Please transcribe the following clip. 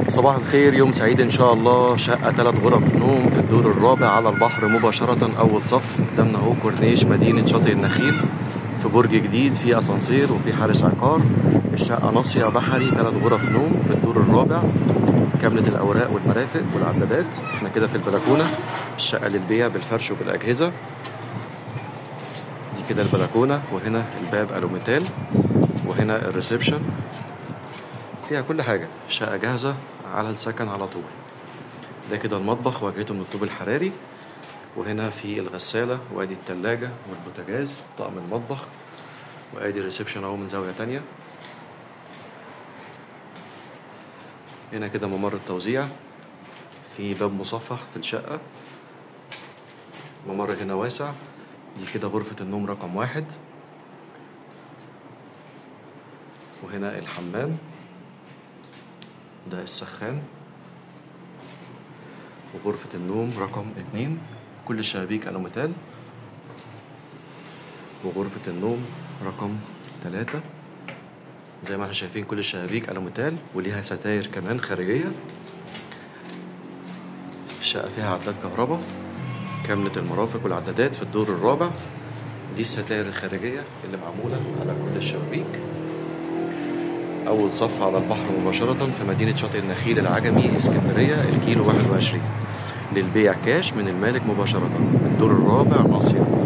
صباح الخير، يوم سعيد ان شاء الله. شقة 3 غرف نوم في الدور الرابع على البحر مباشرة، اول صف قدامنا اهو كورنيش مدينة شاطئ النخيل، في برج جديد في اسانسير وفي حارس عقار. الشقة ناصية بحري، 3 غرف نوم في الدور الرابع، كاملة الاوراق والمرافق والعدادات. احنا كده في البلكونة. الشقة للبيع بالفرش وبالاجهزة. دي كده البلكونة، وهنا الباب الوميتال، وهنا ال reception، فيها كل حاجة. شقة جاهزة على السكن على طول. ده كده المطبخ، واجهته من الطوب الحراري، وهنا في الغسالة، وادي التلاجة والبوتاجاز، طقم المطبخ، وادي ال reception اهو من زاوية تانية. هنا كده ممر التوزيع، في باب مصفح في الشقة، ممر هنا واسع. دي كده غرفة النوم رقم 1، وهنا الحمام، ده السخان، وغرفة النوم رقم 2، كل الشبابيك ألوميتال، وغرفة النوم رقم 3، زي ما احنا شايفين كل الشبابيك ألوميتال وليها ستاير كمان خارجية. الشقة فيها عداد كهرباء، كاملة المرافق والعدادات في الدور الرابع. دي الستاير الخارجية اللي معمولة على كل الشبابيك. أول صف على البحر مباشرة في مدينة شاطئ النخيل العجمي، اسكندرية، الكيلو 21، للبيع كاش من المالك مباشرة، الدور الرابع ناصية.